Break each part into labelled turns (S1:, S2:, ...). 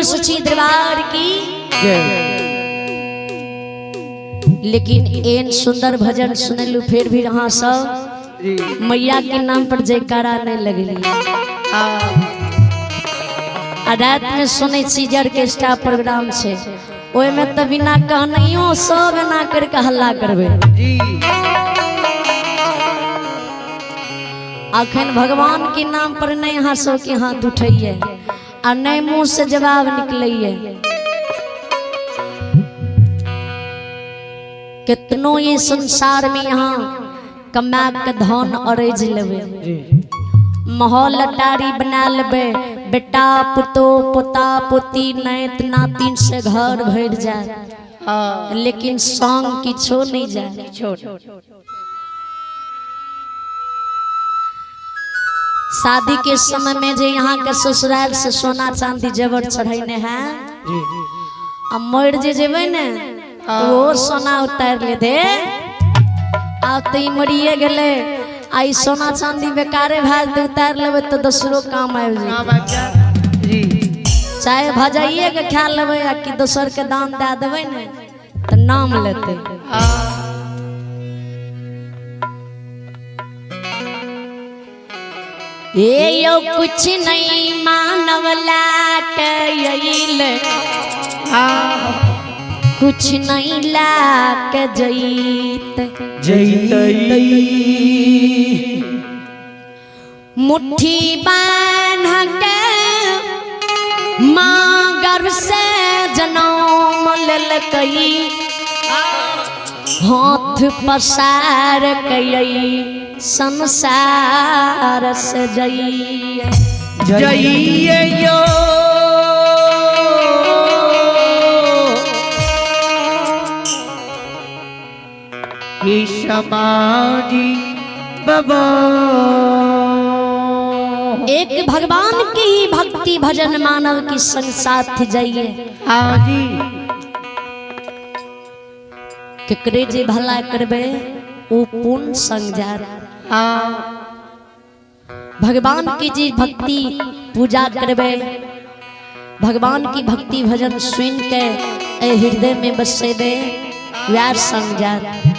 S1: सच्ची दरबार की
S2: जय।
S1: लेकिन एन सुंदर भजन सुनलू फिर भी अहाँ सब
S2: जी।
S1: मैया के नाम पर जयकारा नहीं लगली।
S2: हाँ।
S1: आ रात में सुनै छी जे ऑर्केस्ट्रा प्रोग्राम छै, ओहिमे तऽ बिना कहनैयो सब एना करके हल्ला करबै।
S2: जी।
S1: अखन भगवान के नाम पर नहीं अहाँ सबके हाथ उठैये आ नहीं मुंह से जवाब निकलैये। कितनो ये संसार में यहाँ कमा के धन अरज लेबै,
S2: जी।
S1: महल अटारी बना लेबै, बेटा पुतो पोता पोती नैत नातिन से घर भरि जाए,
S2: हाँ।
S1: लेकिन संग किछो नहीं जाए।
S2: छोड़।
S1: शादी के समय में जे यहाँ के ससुराल से सोना चांदी जेवर चढ़ैने है,
S2: जी।
S1: आ मर जे जेबै ने तो वो सोना उतार ले दे। आब तो ई मरिए गेलै, आ ई सोना चांदी बेकारे भए जेतै, उतार लेबै तऽ दोसरो काम आबि जेतै।
S2: काम आबि जायत। जी।
S1: चाहे भजाइए के खा लेबै आ कि दोसर के दान दए देबै ने तऽ नाम लेतै।
S2: हाँ।
S1: ए यौ कुछ नहीं मानव लाके अइल,
S2: हाँ।
S1: कुछ नहीं लाके जैत,
S2: जैतै।
S1: मुट्ठी बान्ह के माँ गर्भ से जनम लेलकै, हाथ पसार के संसार से जइए।
S2: जइए यो। समाजी बाबा।
S1: एक भगवान की ही भक्ति भजन मानव की संग साथ जाइए।
S2: हाँ जी।
S1: केकरे जे भला करबे ओ पुण्य संग जात।
S2: हाँ।
S1: भगवान की जी भक्ति पूजा करबे, भगवान की भक्ति भजन सुन के ए हृदय में बसेबे, वैह संग जात।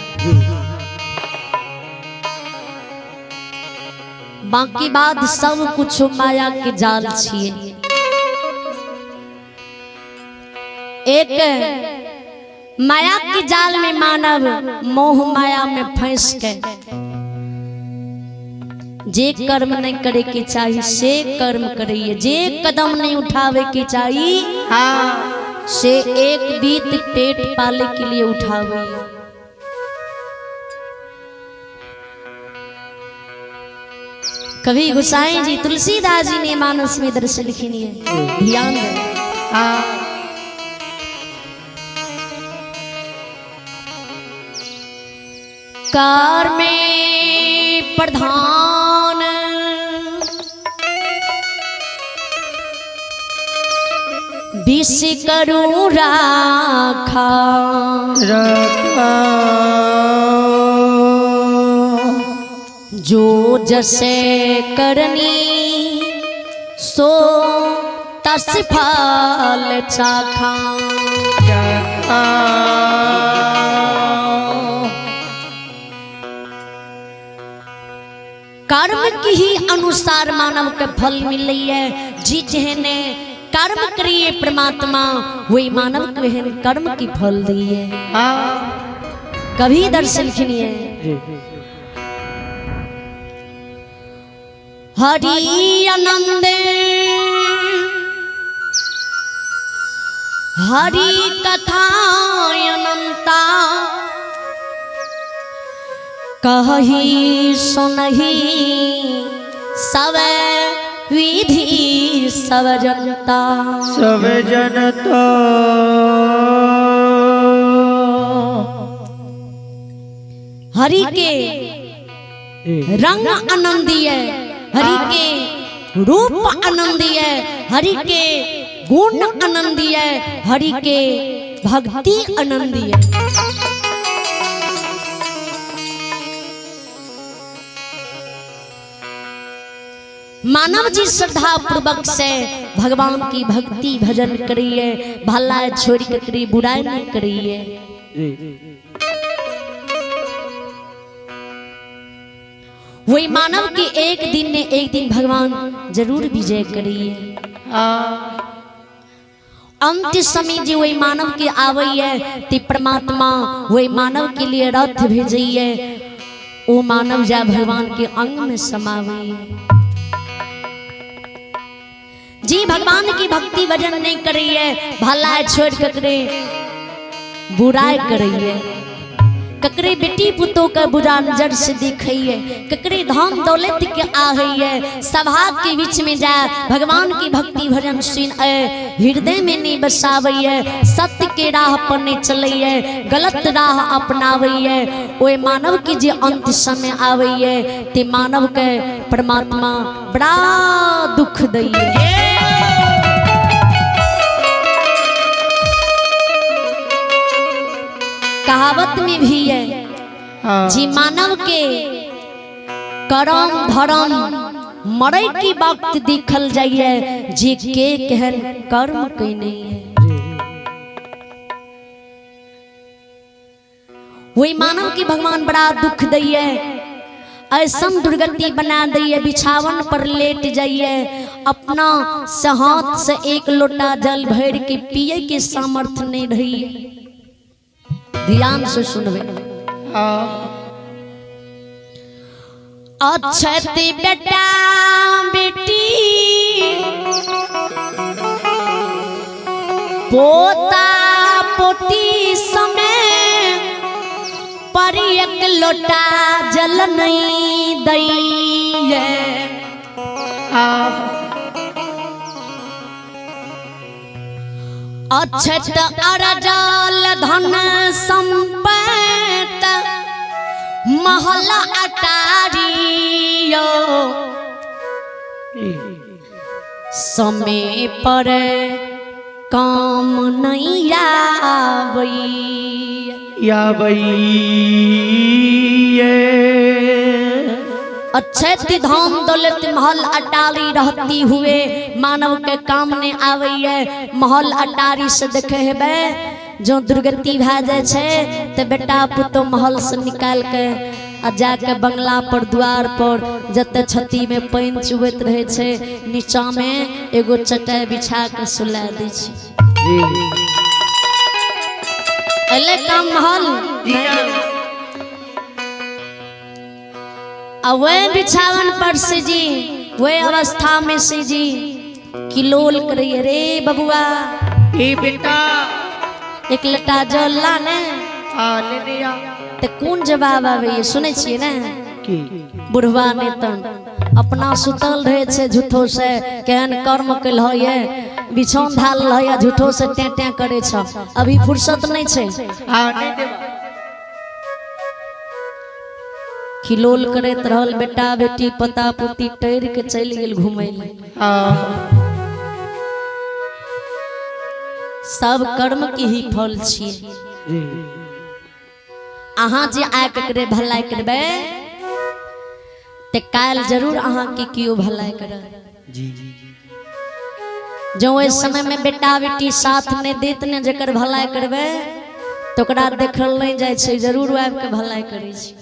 S1: बाकी बात सब कुछ माया के जाल छिए। एक माया के जाल में मानव मोह माया में फंस के जे कर्म नहीं करे के चाही से कर्म करिए, जे कदम नहीं उठावे के चाही
S2: हाँ।
S1: से एक बीत पेट पाले के लिए उठावे। कभी गोसाई जी तुलसीदास जी ने मानस में दर्शन लिखी है, ध्यान दें।
S2: हाँ।
S1: कार में प्रधान विष करूँ राखा,
S2: रखा।
S1: जो जसे करनी सो तस फल चाखा।
S2: चाखा।
S1: कर्म के ही अनुसार मानव के फल मिले है। जी जेहने कर्म करिए परमात्मा वही मानव के एहन कर्म की फल दिए।
S2: हाँ।
S1: कभी दर्शन खिनिए
S2: जी।
S1: हरि आनंद हरि कथा अनंता कही सुनही सब विधि सब जनता।
S2: सब जनता।
S1: हरि के रंग आनंदी है, हरि के रूप आनंदी है, हरि के गुण आनंदी है, हरि के भक्ति आनंदी है। मानव जी श्रद्धा पूर्वक से भगवान की भक्ति भजन करिए, भला छोड़ के करी, बुराई नहीं करिए। वही मानव की एक दिन ने एक दिन भगवान जरूर विजय करिए। अंत समय जी वही मानव के आवैये ते परमात्मा वही मानव के लिए रथ भेजैये, वो मानव जा भगवान के अंग में समावैये। जी भगवान की भक्ति भजन नहीं करिए, भला छोड़ के करे बुराई करिए, ककरे बेटी पुतो के बुरा नजर से देखिए, ककरे धन दौलत के आहैये, सभा के बीच में जाए भगवान की भक्ति भजन सुन हृदय में नहीं बसावैये, सत्य के राह पर नहीं चलैये, गलत राह अपनावैये, ओए मानव की जे अंत समय आवैये ते मानव के परमात्मा बड़ा दुख दैये। कहावत में भी है जी मानव के करम धर्म मरे की वक्त दिखल जाइए, जे के केहन कर्म कइने है। वही मानव के भगवान बड़ा दुख दैये, ऐसा दुर्गति बना दैये, बिछावन पर लेट जाइए, अपना से हाथ से एक लोटा जल भर के पिए के सामर्थ्य नहीं रही। ध्यान से सुनबे। अक्षत बेटा बेटी पोता पोती समय पर एक लोटा जल नहीं दैये। अक्षत अरजल धन संपत महल अटारियो, समय पर काम नहीं आबई। अक्षत धाम दौलत महल अटारी रहती हुए मानव के काम ने आवे। महल अटारी से देखे हेबे जो दुर्गति भए जाए छै ते बेटा पुतो महल से निकाल के आ जाके बंगला पर द्वार पर जते छती में पानि चुबैत रहे छै नीचा में एगो चटाई बिछा के सुला दै छै। अले काम महल आ वह बिछावन पर से जी वह अवस्था में से जी किलोल करिए रे बबुआ
S2: ई बेटा
S1: एक लटा जल ला ने ते कोन जवाब आवे सुनै छियै ने?
S2: की
S1: बुढ़वा नेतन अपना सुतल रहे छै झूठो से केहन कर्म कल ये बिछौन धाल रहे झूठो से टें टें करे छ, अभी फुर्सत नहीं छै। खिलोल करैत रहल बेटा बेटी पोता पोती टहर के चलि गेल घुमै लए। सब कर्म के ही फल छियै। अहाँ जे आइ ककरे भलाई करबै ते काल्हि जरूर अहाँ के केओ भलाई करत। जो ओहि समय में बेटा बेटी साथ नहीं देत ने जकर भलाई करबै तो ओकरा देखल नहीं जाइ छै, जरूर आबि के भलाई करै छै।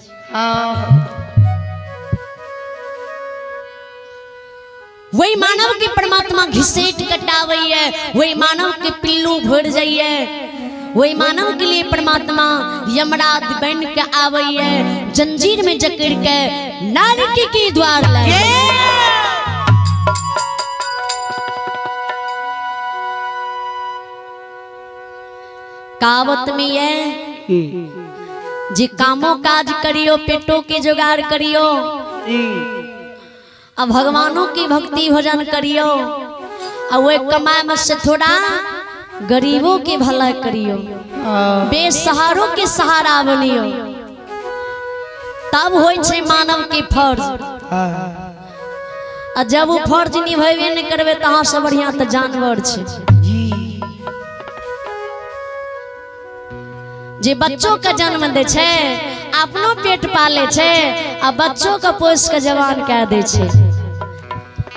S1: वही मानव के परमात्मा घिसेट कटावैये, वही मानव के पिल्लू भर जाइए, वही मानव के लिए परमात्मा यमराज बन के आवैये, जंजीर में जकड़ के नरक के द्वार लाए। कहावत में ये जे कामो काज करियो, पेटो के जुगाड़ करियो, अब भगवानों की भक्ति भजन करियो, और वे कमाए में से थोड़ा गरीबों के भला करियो, बेसहारों के सहारा बनियो, तब होई छै मानव के फर्ज। आ जब वो फर्ज निभेबे नहीं करबे तो अहाँ से बढ़िया तो जानवर छै। जे बच्चों के जन्म दे छै, अपनो पेट पाले छै, आ बच्चों के पोस के जवान कह दे छै,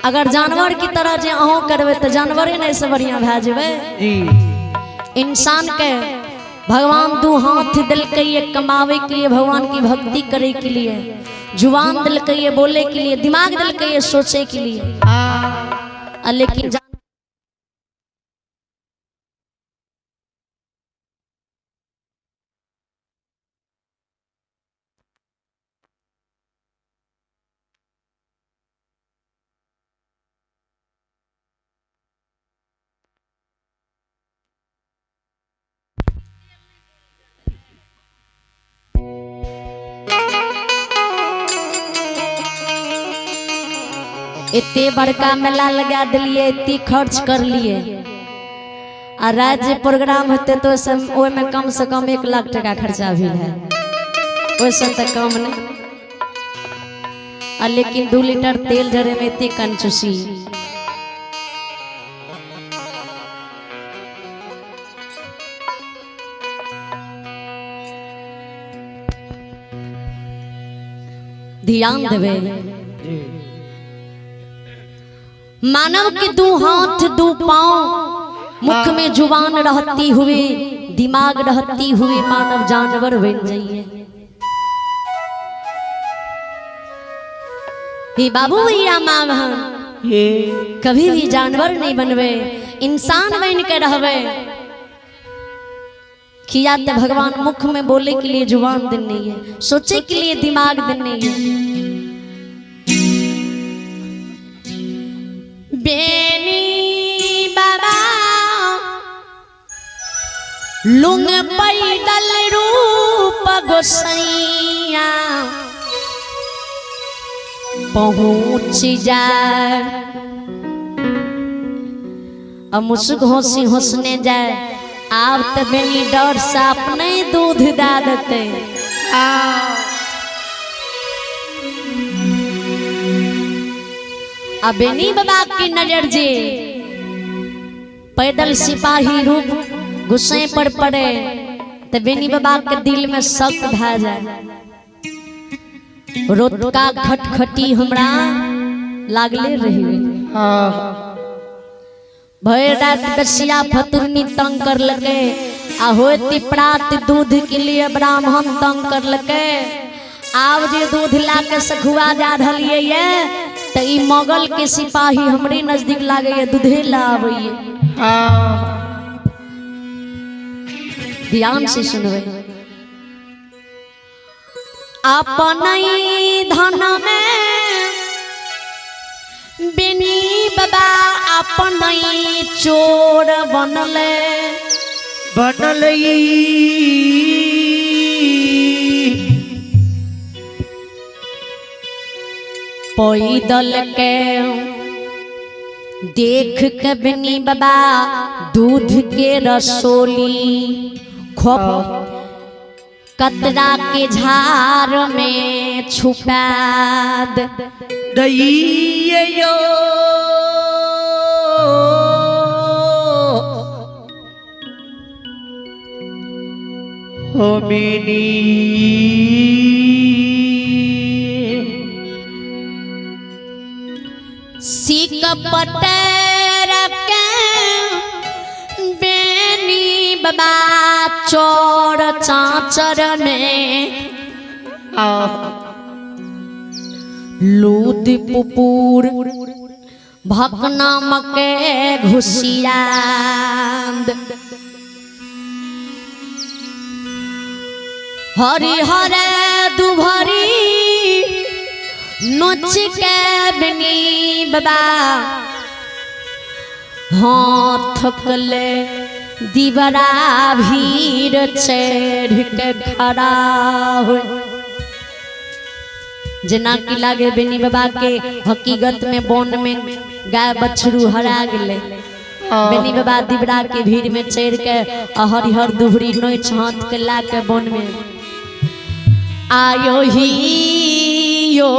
S1: अगर जानवर की तरह जे अहूँ करबै तऽ जानवरे नहि से बढ़िआँ भए जेबै।
S2: जी।
S1: इंसान के भगवान दू हाथ दिलकै ये कमावे के लिए, भगवान की भक्ति करे के लिए, जुबान दिलकै ये बोले के लिए, दिमाग दिलकै ये सोचे के लिए।
S2: हाँ।
S1: आ लेकिन एते बड़का मेला लगा दिलिए, एते खर्च कर लिए, आ रात जे प्रोग्राम होते तो ओहिमे कम से कम 1 लाख टका खर्चा भेल है, ओहिसँ तऽ कम नहीं। आ लेकिन 2 लीटर तेल जरे में एते कंजूसी। ध्यान देवे। मानव के 2 हाथ 2 पाँव, मुख में जुबान रहती हुई, दिमाग रहती हुई मानव जानवर बन जाइए। हे बाबू भैया माँ बहन, कभी भी जानवर नहीं बनवे, इंसान बन के रहवे। किया तो भगवान मुख में बोले के लिए जुबान देने है, सोचे के लिए दिमाग देने है। बेनी बाबा लुंग पैदल रूप गोसैया पहुँच जाए, अब मुसुक हंसी हंसने जाए। आब तो बेनी डर से अपने दूध दा देते। अब बेनी बाबा की नजर जे पैदल सिपाही रूप गुस्से पर पड़े तो बेनी बाबा के दिल में शक भा जाए। रोतका खटखटी हमरा लागले रही। भर रात बसिया फतुरनी तंग कर लगे, आ होती प्रात दूध के लिए ब्राह्मण तंग कर लगे। आब जे दूध ला के सखुआ जा रहिए ये तो ई मुगल के सिपाही हमरे नजदीक लागे ये दूधे ला आबैये। ध्यान से सुनबे। अपन धन में बेनी बाबा अपन चोर बनले
S2: बनले।
S1: पैदल के देख के बेनी बाबा दूध के रसोली खोप कतरा के झार में छुपा
S2: दइयो। हो बेनी
S1: सीक पटर के बेनी बाबा चोर चाचर में लूद पुपुर भकना मके घुसियाद। हरिहर दुभरी नोच के बेनी बाबा हाथ कले दीवरा भीड़ चढ़ के खड़ा हो। जना की लागे बेनी बाबा के हकीकत में बोन में गाय बछरू हरा गले। बेनी बाबा दिबरा के भीड़ में चढ़ के हरिहर दुभरी नोच हाथ के ला के बोन में आयो ही यो।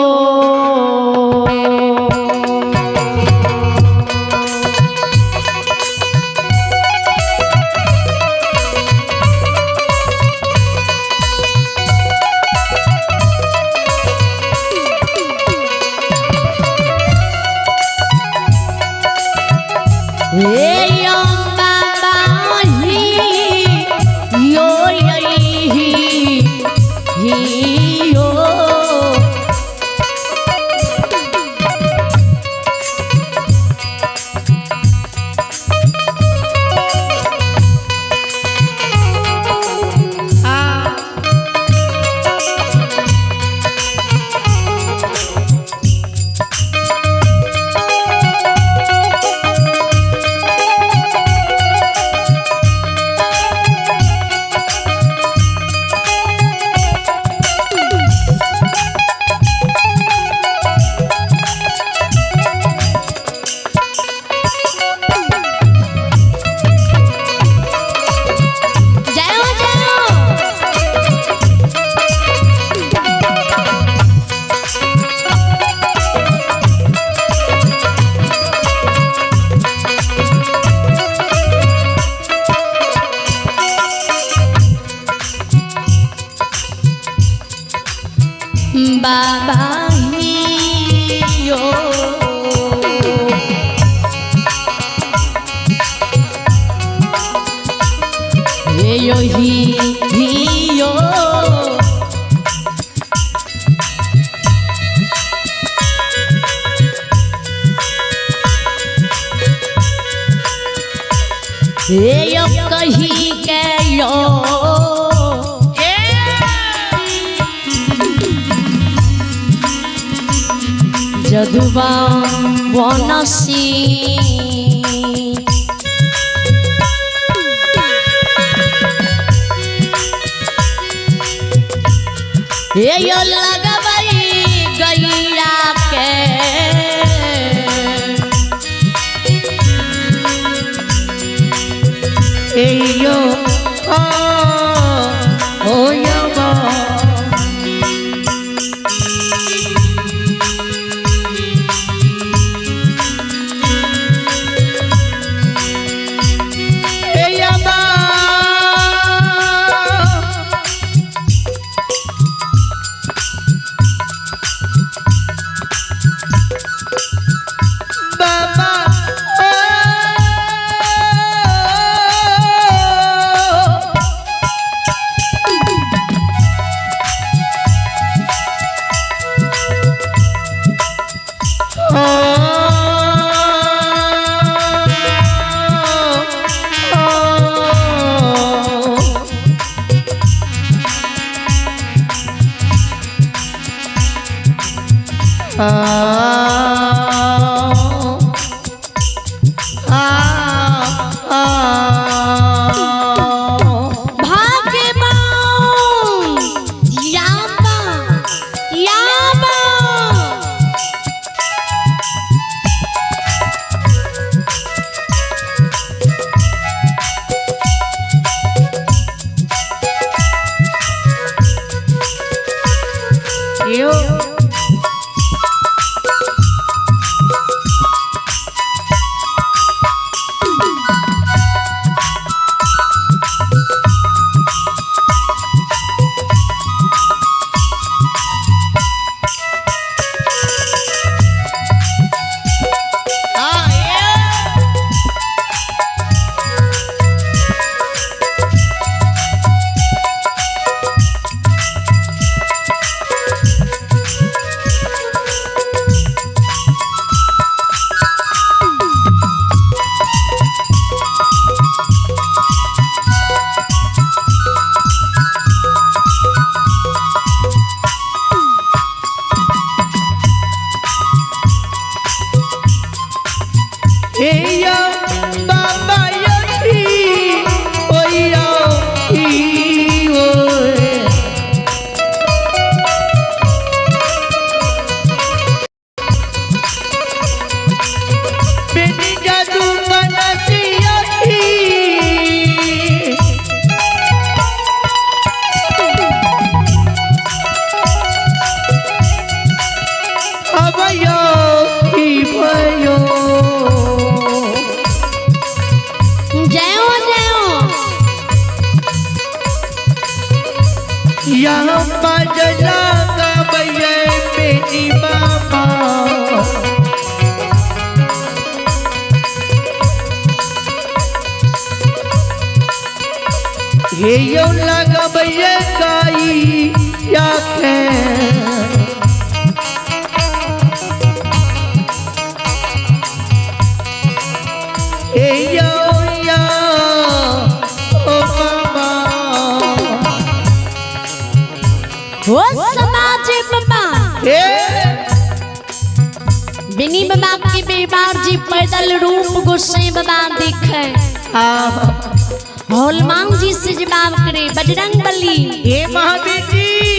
S1: बाबा यो। हे यो ही यो। हे यो कही के यो जदुबा बनसी। हे यो लगबई गैया के
S2: यो ओ ओ यमा। ए यमा। बाबा ओ।
S1: भाग्यवान याबा याबा।
S2: यो यो बाबा यो ओ यो ओ। बेनी जादू बनसिया अब यो भयो।
S1: जय हो जय हो।
S2: यहाँ बजना गबैया मेरी बाबा। हे यो लगबैया गाई या के हे यो या ओ बाबा।
S1: हो समाज बाबा
S2: हे
S1: बिनी बाबा के बेबार जी पैदल रूप गोसाई बाबा दिखे।
S2: आ
S1: हनुमान जी से जवाब करे बजरंग बली।
S2: हे महावीर जी।